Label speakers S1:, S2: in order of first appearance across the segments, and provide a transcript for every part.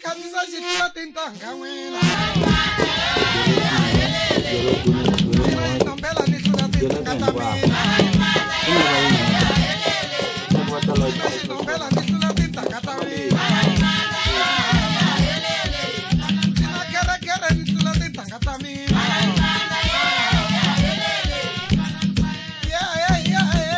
S1: khandzisa xi hlula tintangha n'wina mina xinombela ni hlula tintangha ta mina mina xinombela ni hlula tintangha ta mina mina kerekere ni hlula tintangha ta mina yeah, yeah, yeah, yeah.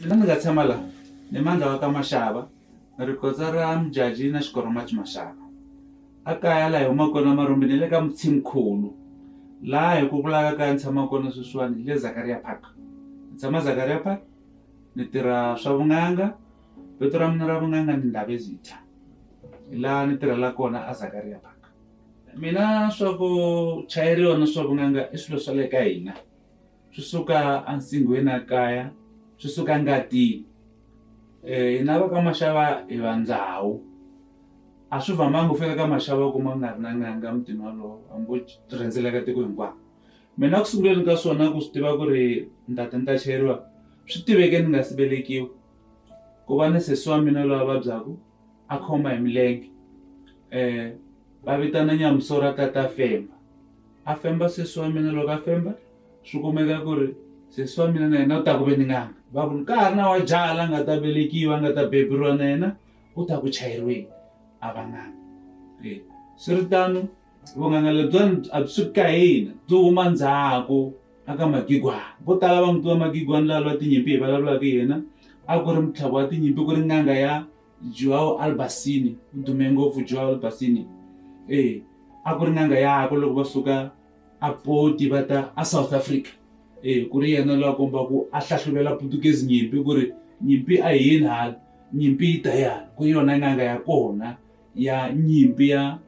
S2: Mina ni nga tshama la ni mandla wa ka Mashava ni ri kotsa ra Mjaji na Xikoromachi Mashava a kaya laha hi humaka kona Marumbi ni le ka Mtshimkhulu laha hi ku vulaka kaya ni tshamaka kona sweswiwani hi le Zakaria Park ni tshama Zakaria Park ni tirha swa vun'anga vito ra mina ra vun'anga ni Ndhavezitha hi laha ni tirhela kona a Zakaria Park mina swa ku chayeriwa na swa vun'anga i swilo swa le ka hina swi suka ensinghweni a kaya swi suka ngatini hina va ka Maxava hi va ndhawu a swi vamanga u fika ka Maxava u kuma ku nga ri na n'anga emutini wolowo hambi wo rhendzeleka tiko hinkwaro mina ku sunguleni ka swona ku swi tiva ku ri ni ta ta ni ta chayeriwa swi tiveke ni nga si velekiwa ku va ni sesi wa mina loyi a vabyaku a khoma hi milenge va vitana nyamusoro a ta ta femba a femba sesi wa mina loko a femba swi kumeka ku ri sesi wa mina na yena u ta ku ve ni n'anga va ku ka ha ri na wa jaha la nga ta velekiwa a nga ta beburiwa na yena u ta ku chayeriweni a va n'anga e swi ri tano vun'anga lebyiwani a byi suki ka hina byi huma ndzhaku aka Magigwana vo tala va n'wi tiva Magigwana la lwa tinyimpi hi vulavulaka hi yena a ku ri mutlhava wa tinyimpi ku ri n'anga ya Joao Albasini u dume ngopfu Joao Albasini e a ku ri n'anga yakwe loko va suka a Poti va ta a South Africa e ku ri yena loyi a komba ku a hlahluvela Putukezi nyimpi ku ri nyimpi a hi yini hala nyimpi yi ta yana ku yona n'anga ya kona ya nyimpi ya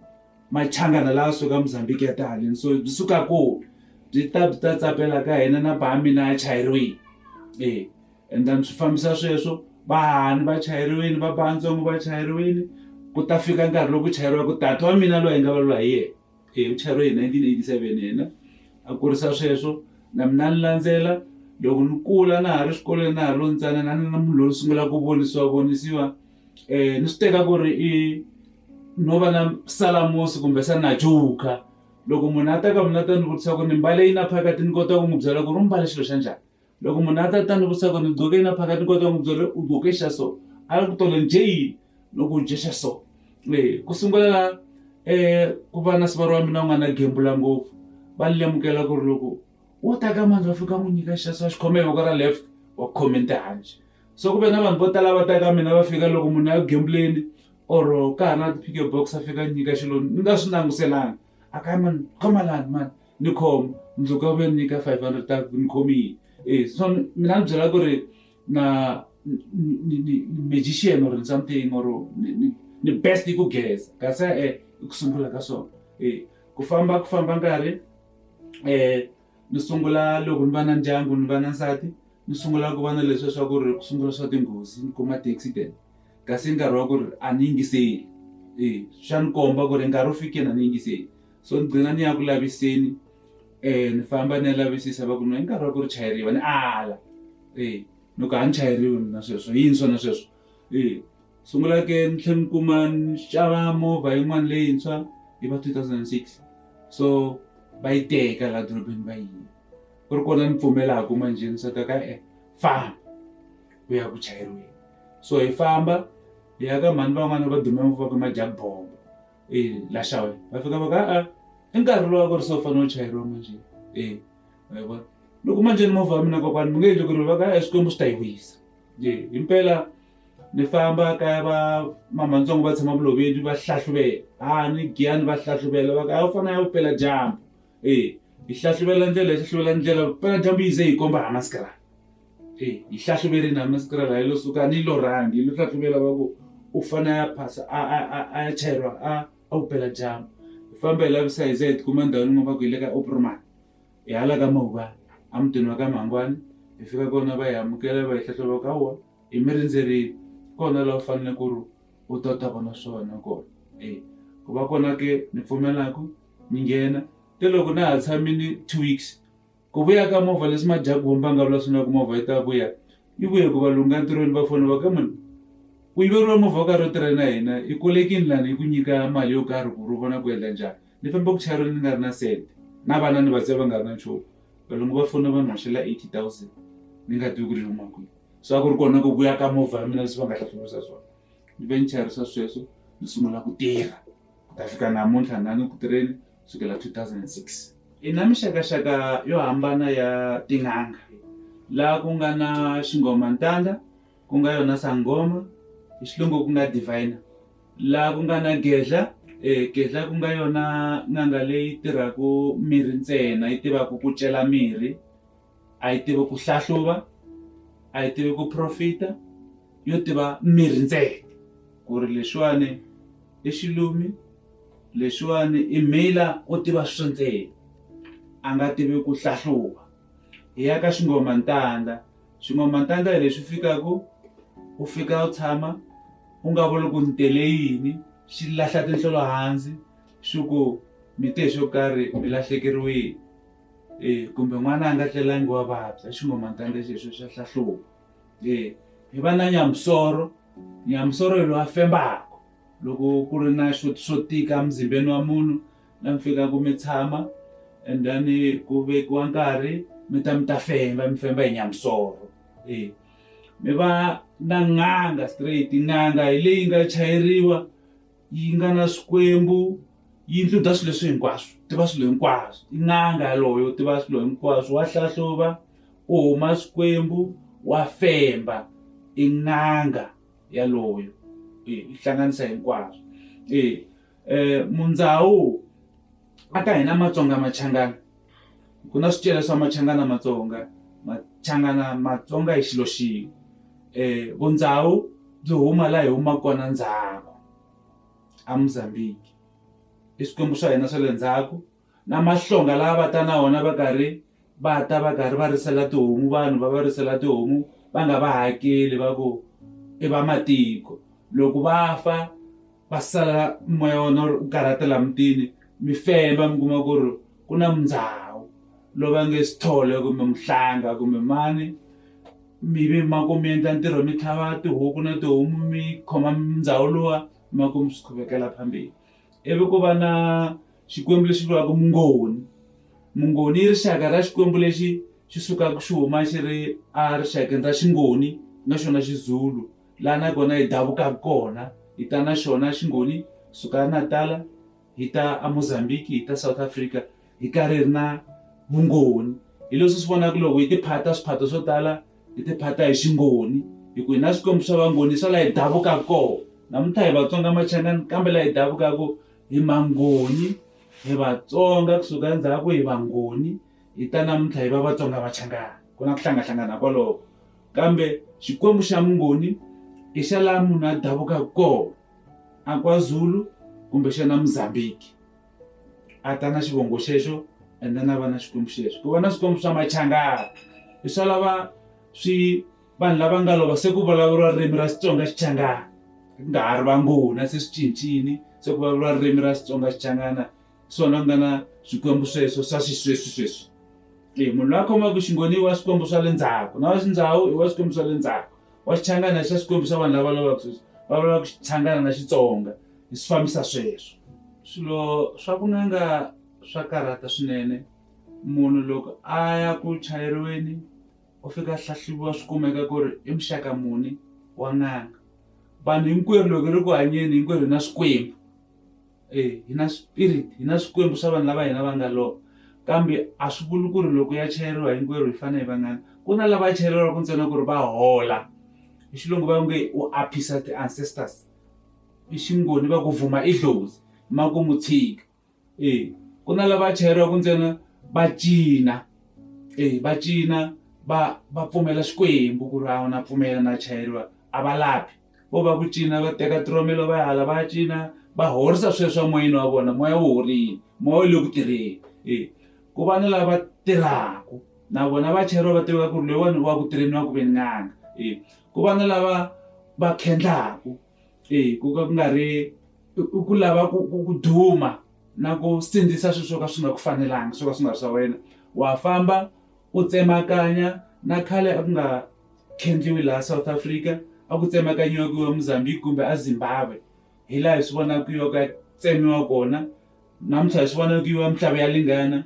S2: Machangana lawa suka Mozambique ya ta haleni so byi suka kule byi ta byi ta tsapela ka hina na ba mina ya chayeriwile e and then swi fambisa sweswo vahahani va chayeriwile va bantsongo va chayeriwile ku ta fika nkarhi loku chayeriwaka tata wa mina loyi hi nga vulavula hi yena e u chayeriwe hi 1987 yena a kurisa sweswo na mina ni landzela loko ni kula na ha ri xikolweni na ha ri lontsanana na na munhu loyi sungula ku vonisiwa vonisiwa ni swi teka ku ri i no va na salamusi kumbe sa na joker loko munhu a ta ka mina ta ni vutisa ku ni mbale yini a phakati ni kota ku n'wi byela ku ri u mbale xilo xa njhani loko munhu a ta ta ni vutisa ku ni gqoke yini a phakati ni kota ku n'wi byela u gqoke xa so a ri ku tolo ni dye yini loko u dye xa so e ku sungula la ku va na sivara wa mina u nga na gembula ngopfu va ni lemukela ku ri loko wo ta ka mandla u fika n'wi nyika xa so a xi khome hi voko ra left wa khome tihanci so ku ve na vanhu vo tala va ta ka mina va fika loko munhu a ya gembuleni or ka ha na ti-pick box a fika nyika xilo ni nga swi languselanga a ka mani khoma lani mani ni khoma mundzuku a vuya ni nyika 500 ta ni khomile e so mina ni byela ku ri na ni magician or something or ni best hi ku geza kasi e i ku sungula ka swona e ku famba ku famba nkarhi ni sungula loko ni va na ndyangu ni va na nsati ni sungula ku va na leswiya swa ku ri ku sungula swa tinghozi ni kuma ti-accident kasi nkarhi wa ku ri a ni yingiseli e swa ni komba ku ri nkarhi wu fikile a ni yingiseli so ni gcina ni ya ku laviseni ni famba ni ya lavisisa va ku no i nkarhi wa ku ri chayeriwa ni ala e ni ku a ni chayeriwi mina sweswo yini swona sweswo e sungula ke ni tlhela ni kuma ni xava movha yin'wana leyintshwa yi va 2006 so va yi teka laha dorobeni va yi ku ri kona ni pfumelaka manjhe ni sata ka e famba u ya ku chayeriweni so hi famba hi ya ka mhani van'wana va dume ngopfu va ku majabombo e la xawe va fika va ka a i nkarhi lowu a ku ri se u fanele u chayeriwa manjhe e wa vona loko manjhe ni movha wa mina kokwani mi nge endli ku ri va ka e Xikwembu xi ta yi wisa e himpela Ni famba kaya va mamantsongo va tshama Balobedu va hlahluvela ha ni Giyani va hlahluvela va ku a wu fanele ya vupeladyambu e hi hlahluvela ndlela hi hlahluvela ndlela vupeladyambu yi ze yi komba Hammanskraal e hi hlahluverini Hammanskraal yi lo suka ni lo rhangi yi lo hlahluvela va ku u fanele a ya phasa a a a a ya chayeriwa a a vupeladyambu hi famba hi lavisa hi ze hi tikuma ndhawini yin'wana va ku hi le ka Opperman hi hala ka Mawuwani emutini wa ka Mhangwani hi fika kona va hi amukela va hi hlahluva va ku hawa hi mi rindzerile kona laha u fanele ku ri u ta u ta vona swona kona e ku va kona ke ni pfumelaku ni nghena te loko na ha tshamile 2 weeks ku vuya ka movha leswi majaku va nga vula swona ku movha yi ta vuya yi vuye ku valungu entirhweni va fona va ka munhu ku yiveriwa movha wo karhi wo tirha na hina i kolekini lani yi ku nyika mali yo karhi ku ri u vona ku endla njhani ni famba ku chayeriwa ni nga ri na sente na vana ni vatswari va nga ri na nchumu valungu va fona va ni hoxela 80,000 ni nga tivi ku ri huma kwihi so a ku ri kona ku vuya ka movha ya mina leswi va nga hlahluvisa swona ni ve ni chayerisa sweswo ni sungula ku tirha ku ta fika namuntlha na ni ku tirheni sukela 2006 hi na mixakaxaka yo hambana ya tin'anga laha ku nga na xingomantanda ku nga yona sangoma hi xilungu ku nga diviner laha ku nga na gedla e gedla ku nga yona n'anga leyi tirhaka mirhi ntsena yi tivaka ku cela mirhi a yi tivi ku hlahluva a yi tivi ku profita yo tiva mirhi ntsena ku ri leswiwani i xilumi leswiwani i mhila u tiva swi ntsena a nga tivi ku hlahluva hi ya ka xingomantanda xingomantanda hi leswi fikaku u fika u tshama u nga vuli ku ni tele yini xi lahla tinhlolo hansi xi ku mi te xo karhi mi lahlekeriwile e kumbe n'wana a nga tlelangi wa vabya xingomantanda xexo xa hlahluva e hi va na nyamusoro nyamusoro hi loyi a fembaka loko ku ri na xo swo tika emuzimbeni wa munhu la mi fikaka mi tshama and then ku vekiwa nkarhi mi ta mi ta femba mi femba hi nyamusoro e mi va na n'anga straight n'anga hi leyi nga chayeriwa yi nga na swikwembu yi include swilo leswi hinkwaswo tiva swilo hinkwaswo i n'anga yaloyo tiva swilo hinkwaswo wa hlahluva u huma swikwembu wa femba i n'anga yaloyo e yi hlanganisa hinkwaswo e mundzawu a ka hina Matsonga Machangana ku na swicele swa Machangana Matsonga Machangana Matsonga i xilo xin'we vundzawu byi huma laha hi humaka kona ndzhaku a Mozambique i swikwembu swa hina swa le ndzhaku na mahlonga lawa va ta na wona va karhi va ta va karhi va risela tihomu vanhu va va risela tihomu va nga va hakeli va ku i va matiko loko va fa va sala moya wa wona wu karhatela mutini mi femba mi kuma ku ri ku na mundzawu lowu va nge Sithole kumbe Mhlanga kumbe mani mi vi ma ku mi endla ntirho mi tlhava tihuku na tihomu mi khoma ndhawu luwa ma ku mi swi khuvekela phambili ivi ku va na xikwembu lexi vuriwaka mungoni mungoni i rixaka ra xikwembu lexi xi sukaka xi huma xi ri a rixakeni ra xingoni na xona xizulu laha na kona hi davukaka kona hi ta na xona xingoni suka Natala hi ta a Mozambique hi ta South Africa hi karhi hi ri na vungoni hi leswi swi vonaka loko hi tiphata swiphato swo tala hi tiphata hi xingoni hi ku hi na swikwembu swa vangoni swa laha hi davukaka kona namuntlha hi Vatsonga Machangani kambe laha hi davukaka hi mangoni hi Vatsonga kusuka endzhaku hi vangoni hi ta namuntlha hi va Vatsonga Machangani ku na ku hlangahlangana kwaloko kambe xikwembu xa mungoni i xa laha munhu a davukaka kona a KwaZulu kumbexana Mozambique a ta na xivongo xexo and then a va na xikwembu xexo ku va na swikwembu swa Machangana i swa lava swi vanhu lava nga lova se ku vulavuriwa ririmi ra Xitsonga Xichangana ku nga ha ri vangoni a se swi cincile se ku vulavuriwa ririmi ra Xitsonga Xichangana swona ku nga na swikwembu sweswo swa xisweswi sweswi e munhu loyi a khomaka xingoni i wa swikwembu swa le ndzhaku na wa xindhawu i wa swikwembu swa le ndzhaku wa Xichangana xa swikwembu swa vanhu lava lovaka sweswi va vulavulaka Xichangana na Xitsonga hi swi fambisa sweswo swilo swa ku n'anga swa karhata swinene munhu loko a ya ku chayeriweni u fika a hlahluviwa swi kumeka ku ri i muxaka muni wa n'anga vanhu hinkwerhu loko hi ri ku hanyeni hinkwerhu hi na swikwembu e hi na spirit hi na swikwembu swa vanhu lava hina va nga lova kambe a swi vuli ku ri loko ya chayeriwa hinkwerhu hi fanele hi va n'anga ku na lava chayeriwaka ntsena ku ri va hola. Hi xilungu va nge u aphisa ti-ancestors, hi xingoni va ku vuma idlozi makumu tshika. E ku na lava chayeriwaka ntsena va cina e va cina va va pfumela Xikwembu ku ri a na pfumela na chayeriwa a va lapi vo va ku cina va teka tiromelo va ya hala va ya cina va horisa sweswo emoyeni wa vona moya wu horile moya wu le ku tirheni e ku va na lava tirhaka na vona va chayeriwa va tiva ku ri loyiwani wa ku tirheni wa ku ve ni n'anga e ku va na lava va khendlaku e ku ka ku nga ri i ku lava ku ku ku duma na ku sindzisa swilo swo ka swi nga ku fanelanga swo ka swi nga ri swa wena wa famba u tsemakanya na khale a ku nga khendliwi laha South Africa a ku tsemakanyiwa ku yiwa Mozambique kumbe a Zimbabwe hi laha hi swi vonaka ku yiwa ku ya tsemiwa kona namuntlha hi swi vona ku yiwa Mihlava ya Lingana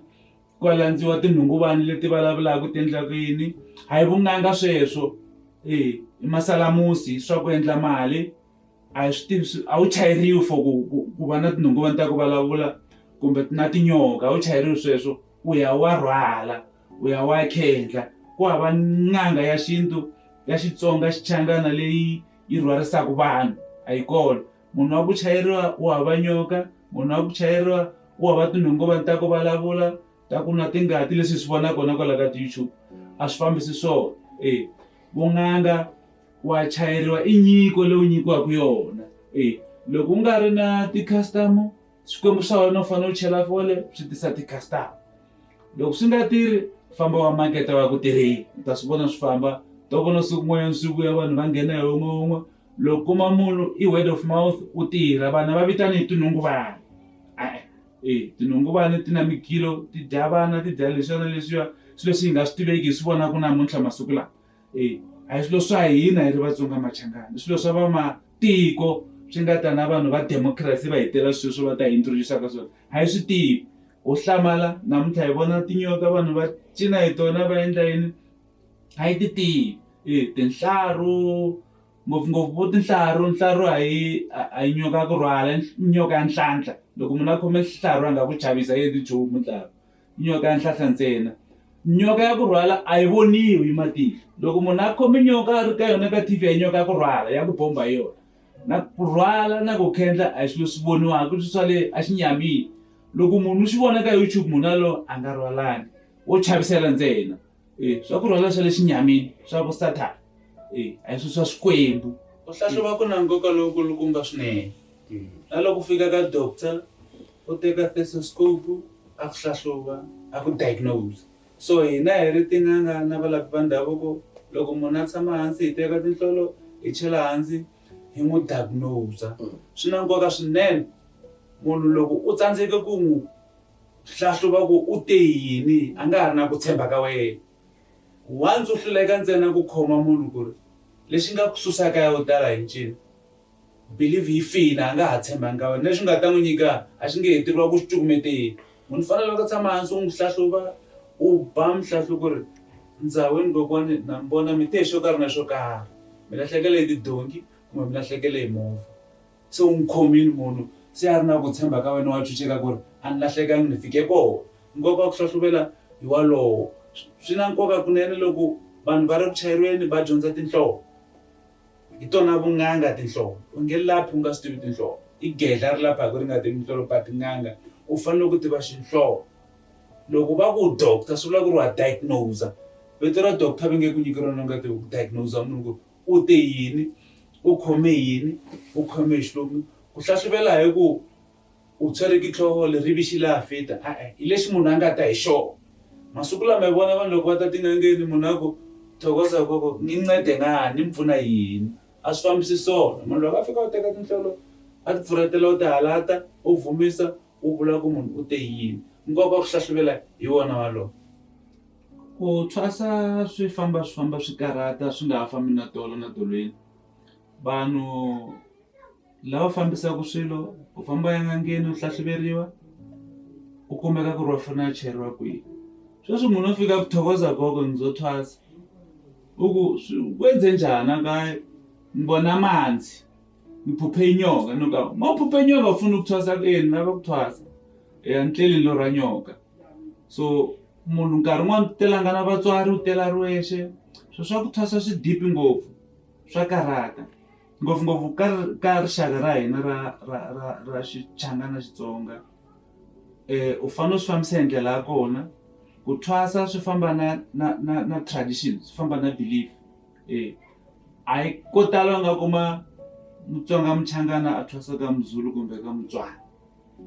S2: ku ya landziwa tinhunguvani leti vulavulaka ti endlaka yini a hi vun'anga sweswo e i masalamusi swa ku endla mali a hi swi tivi a wu chayeriwi for ku ku ku va na tinhongomani ta ku vulavula kumbe na tinyoka a wu chayeriwi sweswo u ya wa rhwala u ya wa khendla ku hava n'anga ya xintu ya Xitsonga Xichangana leyi yi rhwarisaka vanhu a yi kona munhu wa ku chayeriwa u hava nyoka munhu wa ku chayeriwa u hava tinhongomani ta ku vulavula ta ku nwa tingati leswi hi swi vonaka kona kwala ka ti-YouTube a swi fambisi swona e vun'anga wa chayeriwa i nyiko leyi u nyikiwaka yona e loko u nga ri na ti-customer swikwembu swa wena u fanele u chela fole swi tisa ti-customer loko swi nga tirhi famba wa makete wa ku tirheni u ta swi vona swi famba to vona siku kun'wanyana swi vuya vanhu va nghena hi wun'we wun'we loko kuma munhu i word of mouth u tirha vanhu va vitani hi tinhunguvana e-e e tinhunguvana ti na migilo ti dya vana ti dya leswiya na leswiya swilo leswi hi nga swi tiveki hi swi vonaka namuntlha masiku lawa E, a hi swilo swa hina hi ri Vatsonga Machangani, i swilo swa vamatiko swi nga ta na vanhu va democracy va hi tela sweswo va ta hi introduce ka swona. A hi swi tivi. Ho hlamala namuntlha hi vona tinyoka vanhu va cina hi tona va endla yini a hi ti tivi. E, tinhlaru ngopfungopfu vo tinhlaru, nhlaru a yi a yi nyoka ya ku rhwala i nyoka ya nhlanhla. Loko munhu a khome nhlaru a nga ku chavisi a yi endli nchumu nhlaru. Nyoka ya nhlahla ntsena. Nyoka ya ku rhwala a yi voniwi hi matihlo. Loko munhu a khome nyoka a ri ka yona ka T_V a hi nyoka ya ku rhwala ya ku bomba hi yona. Na ku rhwala na ku khendla a hi swilo leswi voniwaka i swilo swa le a xinyamini. Loko munhu u xi vona ka YouTube munhu yaloye a nga rhwalangi wo chavisela ntsena. E swa ku rhwala swa le xinyamini swa vu sathana e a hi swilo swa Xikwembu. Ku hlahluva ku na nkoka lowu kulukumba swinene. Na loko u fika ka doctor u teka stethoscope a ku hlahluva a ku diagnose so hina hi ri tin'anga na valaphi va ndhavuko loko munhu a tshama hansi hi teka tinhlolo hi chela hansi hi n'wi diagnose swi na nkoka swinene munhu loko u tsandzeke ku n'wi hlahluva ku u te yini a nga ha ri na ku tshemba ka wena once u hluleka ntsena ku khoma munhu ku ri lexi nga ku susaka ya u tala hi ncini Believe yi file a nga ha tshembangi ka wena lexi u nga ta n'wi nyika a xi nge he tirhi wa ku xi cukumeteni munhu u fanele loko a tshama hansi u n'wi hlahluva u ba mihlahlu ku ri ndzaweni kokwani na mi vona mi te hi xo karhi na xo karhi mi lahlekele hi tidonki kumbe mi lahlekele hi movha se u n'wi khomile munhu se a ri na ku tshemba ka wena wa chucheka ku ri a ni lahlekangi ni fike kona nkoka wa ku hlahluvela hi walowo swi na nkoka kunene loko vanhu va ri ku chayeriweni va dyondza tinhloko. Hi tona vun'anga tinhlovo. U nge laphi u nga swi tivi tinhlovo. I gedla ri laphaka ri nga tivi tinhlovo but n'anga u fanele ku tiva xinhlovo. Loko va ku doctor swi vula ku ri wa diagnose. Vito ra doctor va nge ku nyiki rona u nga tivi ku diagnose munhu ku u te yini, u khome yini, u khome hi xilungu. Ku hlahluvela hi ku U tshwere ke tlhogo leribiši la feta, a-e, hi lexi munhu a nga ta hi xona. Masiku lama hi vona vanhu loko va ta tin'angeni munhu a ku, Thokoza gogo, ni ncede ngani, ni mi pfuna hi yini? A swi fambisi swona. Munhu loko a fika u teka tinhlolo a ti pfurhetela u ti halata, u vumisa, u vula ku munhu u te yini. Nkoka wa ku hlahluvela hi wona walowo. Ku thwasa swi famba swi famba swi karhata swi nga ha fambi na tolo na tolweni. Vanhu lava fambisaka swilo u famba ya n'angeni u hlahluveriwa u kumeka ku ri wa fanele a cheriwa kwihi sweswi munhu o fika ku thokoza gogo ngizo thwasa u ku kwenze njhani akaya ngibona amanzi ngiphuphe inyoka ni ka ma uphuphe inyoka ufuna ukuthwasa kuyini lava ku thwasa ya ntleli lorha nyoka so munhu nkarhi wun'wani u telanga na vatswari u tela ri wexe swo swa ku thwasa swi deep ngopfu. Swa karhata ngopfungopfu ka ka rixaka ra hina ra ra ra ra Xichangana Xitsonga u fanele u swi fambisa hi ndlela ya kona ku thwasa swi famba na na na na tradition swi famba na belief e a yi ko tala u nga kuma Mutsonga Muchangana a thwasa ka Muzulu kumbe ka Mutswana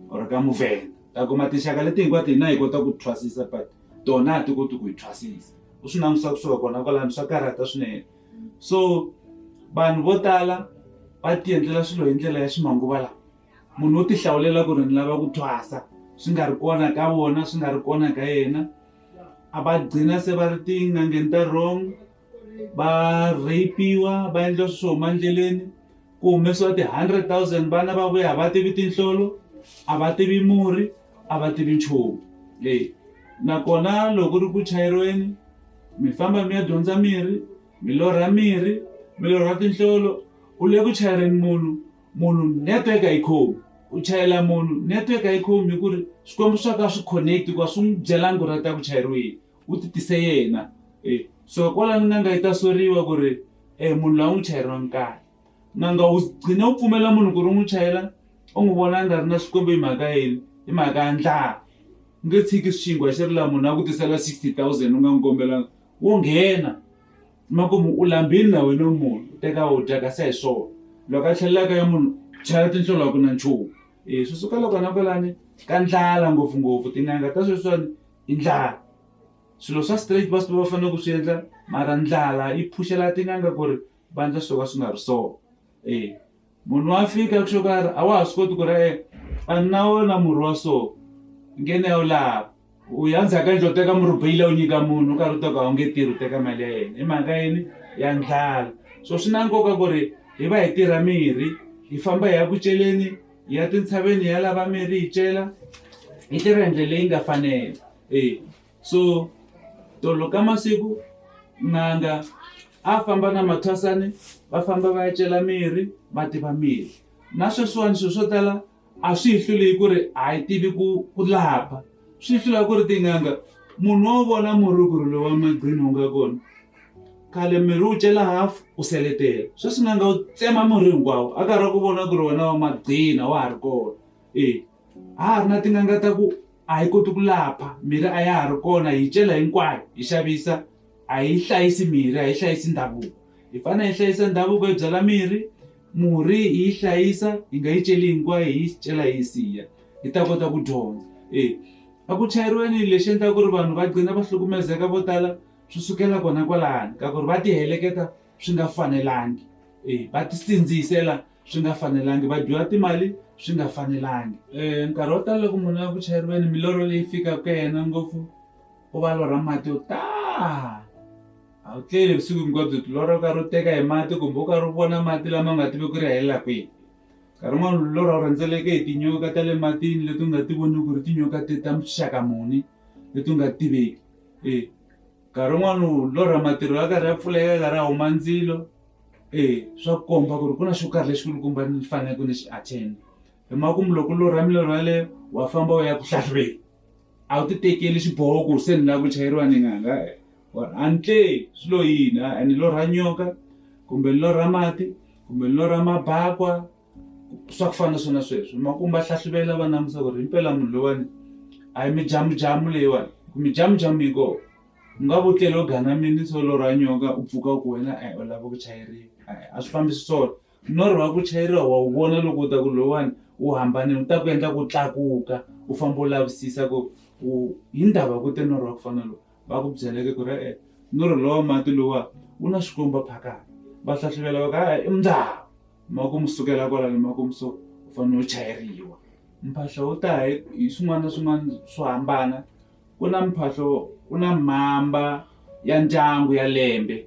S2: or ka Muvhenda ta kuma tinxaka leti hinkwato hina hi kota ku thwasisa but tona a ti koti ku hi thwasisa u swi langusa kusuka kona kwalano swa karhata swinene so vanhu vo tala va ti endlela swilo hi ndlela ya ximanguva lawa munhu wo ti hlawulela ku ri ni lava ku thwasa swi nga ri kona ka vona swi nga ri kona ka yena a va gcina se va ri tin'angeni ta wrong va rape-iwa va endla swilo swo huma endleleni ku humesiwa ti-hundred thousand vana va vuya a va tivi tinhlolo a va tivi murhi a va tivi nchumu leyi nakona loko ri ku chayeriweni mi famba mi ya dyondza mirhi mi lorha mirhi mi lorha tinhlolo u le ku chayeleni munhu munhu network a yi khomi u chayela munhu network a yi khomi hi ku ri swikwembu swa ka swi connect ku a swi n'wi byelangi ku ri a ta ku chayeriweni u ti tise yena e so kwalano n'anga yi ta soriwa ku ri e munhu loyi a n'wi chayeriwangi kahle n'anga u gcine u pfumela munhu ku ri u n'wi chayela u n'wi vona a nga ri na xikwembu hi mhaka yini hi mhaka ya ndlala u nge tshiki xinkwa xi ri laha munhu a ku tisela 60 000 u nga n'wi kombelanga wo nghena makumu u lambini na wena munhu u teka u dya kasi a hi swona loko a tlhelela kaya munhu chaya tinhlolo a ku na nchumu e swi suka loko na kwalani ka ndlala ngopfungopfu tin'anga ta sweswiwani i ndlala swilo swa straight va swi tiva va fanele ku swi endla mara ndlala yi phuxela tin'anga ku ri va endla swo ka swi nga ri swona e munhu wa fika ku xo karhi a wa ha swi koti ku ri e a ni na wona murhi wa so nghene ya wu lava u ya ndzhaku ka yindlu u teka murhi beyila u nyika munhu u karhi u ta ku a wu nge tirhi u teka mali ya yena hi mhaka yini ya ndlala so swi na nkoka ku ri hi va hi tirha mirhi hi famba hi ya ku celeni hi ya tintshaveni hi ya lava mirhi hi cela hi tirha hi ndlela leyi nga fanela e so tolo ka masiku n'anga a famba na mathwasani va famba va ya cela mirhi va tiva mirhi na sweswiwani swilo swo tala a swi hi hluli hi ku ri a hi tivi ku ku lapa swi hlula ku ri tin'anga munhu wo vona murhi ku ri lowa magqini wu nga kona khale mirhi wu cela hafu u seletela sweswi n'anga wu tsema murhi hinkwawo a karhi ku vona ku ri wena wa magqina wa ha ri kona e ha ha ri na tin'anga ta ku a hi koti ku lapha mirhi a ya ha ri kona hi cela hinkwayo hi xavisa a hi hlayisi mirhi a hi hlayisi ndhavuko hi fanele hi hlayisa ndhavuko hi byala mirhi murhi hi yi hlayisa hi nga yi celi hinkwayo hi yi cela hi yi siya hi ta kota ku dyondza e a ku chayeriweni lexi endlaka ku ri vanhu va gcina va hlukumezeka vo tala swi sukela kona kwalani ka ku ri va ti heleketa swi nga fanelangi e va ti sindzisela swi nga fanelangi va dyiwa timali swi nga fanelangi um nkarhi wo tala loko munhu a ku chayeriweni milorho leyi fikaka ka yena ngopfu u va lorha mati yo tala a wu tleli vusiku hinkwabyo ti lorha u karhi u teka hi mati kumbe u karhi u vona mati lama nga tivi ku ri ya helela kwihi nkarhi wun'wana lorha u rhendzeleke hi tinyoka ta le matini leti u nga ti voni ku ri tinyoka ti ta muxaka muni leti u nga tiveki e nkarhi wun'wana u lorha matirho ya karhi ya pfuleka ya karhi ya huma ndzilo e swa komba ku ri ku na xo karhi lexikulukumba ni faneleke ni xi attend hi makumu loko u lorha milorho yaleyo wa famba u ya ku hlahluveni a wu ti tekeli xiboho ku se ni lava ku chayeriwa ni n'anga or a ni tleli swi lo yini a ni lorha nyoka kumbe ni lorha mati kumbe ni lorha mabakwa swa ku fana na swona sweswo makumu va hlahluvela va langusa ku ri himpela munhu lowani a hi mijamujamu leyiwani ku mijamujamu yi kona u nga vo tlele u ganamini so lorha nyoka u pfuka u ku wena u lava ku chayeriwa a swi fambisi swona Norho wa ku chayeriwa wa wu vona loko u ta ku lowani wu hambanile wu ta ku endla ku tlakuka u famba u lavisisa ku u hi ndhava ku te norho wa ku fana lowu va ku byeleke ku ri e-e norho lowa mati lowa wu na xikwembu phakati va hlahluvela va ku e-e i mundzawu makumu sukela kwalano makumu so u fanele u chayeriwa mphahlo wu ta hi hi swin'wana na swin'wana swo hambana ku na mphahlo ku na mhamba ya ndyangu ya lembe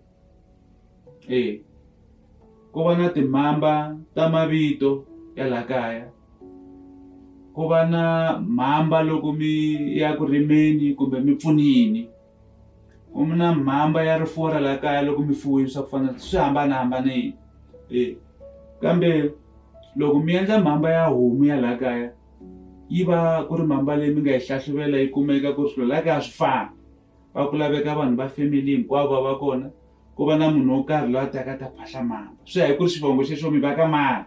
S2: e ku va na timhamba ta mavito ya laha kaya ku va na mhamba loko mi ya ku rimeni kumbe mi pfunini ku na mhamba ya rifuwo ra laha kaya loko mi fuwile swa ku fana swi hambanahambanile e kambe loko mi endla mhamba ya homu ya laha kaya yi va ku ri mhamba leyi mi nga yi hlahluvela yi kumeka ku ri swilo laha kaya swi fana va ku laveka vanhu va family hinkwavo va va kona. ku va na munhu wo karhi loyi a taka a ta phahla mhamba swi ya hi ku ri xivongo xexo mi va ka mani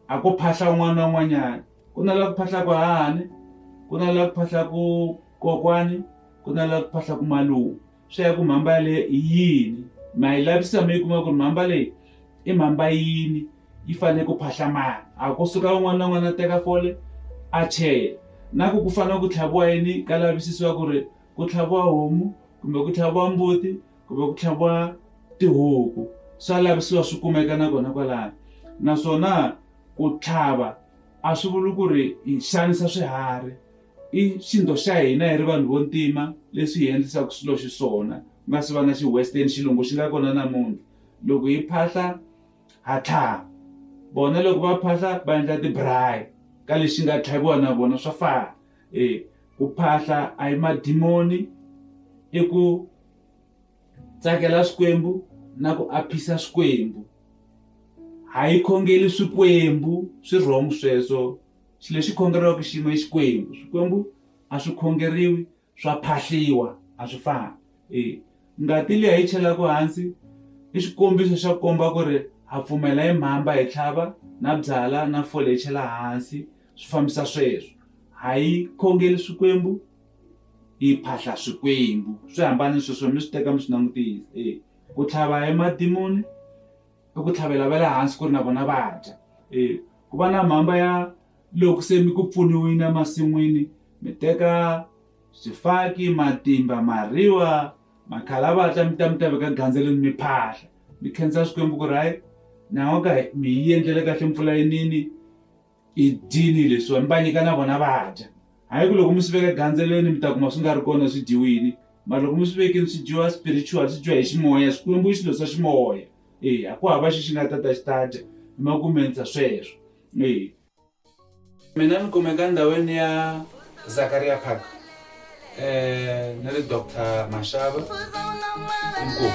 S2: a ko phahla un'wana na un'wanyana ku na la ku phahlaku hahani ku na la ku phahlaku kokwani ku na la ku phahlaku malume swi ya ku mhamba yaleyo i yini ma yi lavisisa mi yi kuma ku ri mhamba leyi i mhamba yini yi fanele ku phahla mani a ku suka un'wana na un'wana a teka fole a chela na ku ku fanele ku tlhaviwa yini ka lavisisiwa ku ri ku tlhaviwa homu kumbe ku tlhaviwa mbuti kumbe ku tlhaviwa tihuku swa lavisiwa swi kumeka na kona kwalano naswona ku tlhava a swi vuli ku ri hi xanisa swiharhi i xinto xa hina hi ri vanhu vo ntima leswi hi endlisaka swilo xiswona ku nga si va na xi-western xilungu xi nga kona namuntlha loko hi phahla ha tlhava vona loko va phahla va endla ti-braai ka lexi nga tlhaviwa na vona swa fana e ku phahla a hi madimoni i ku tsakela swikwembu na ku aphisa swikwembu ha yi khongeli swikwembu swi wrong sweswo xilo lexi khongeriwaka xin'we i xikwembu swikwembu a swi khongeriwi swa phahliwa a swi fani e ngati leyi hi yi chelaka hansi i xikombiso xa ku komba ku ri ha pfumela hi mhamba hi tlhava na byala na fole hi chela hansi swi fambisa sweswo ha yi khongeli swikwembu yi phahla swikwembu swi hambane sweswo mi swi teka mi swi langutisa e ku tlhava hi madimoni i ku tlhavela va le hansi ku ri na vona va dya e ku va na mhamba ya loko se mi ku pfuniwile emasin'wini mi teka swifaki matimba mariwa makhalavatla mi ta mi ta veka gandzelweni mi phahla mi khensa swikwembu ku ri hayi nan'waka mi yi endlele kahle mpfula yinini i dyini leswiwa mi va nyika na vona va dya hayi ku loko mi swi veka gandzelweni mi ta kuma swi nga ri kona swi dyiwile mara loko mi swi vekini swi dyiwa spiritual swi dyiwa hi ximoya swikwembu i swilo swa ximoya e a ku hava xi xi nga ta ta xi ta dya emakumu endla sweswo e mina ni kumeka ndhawini ya Zakaria Park ni ri Doctor Mashava inkomu.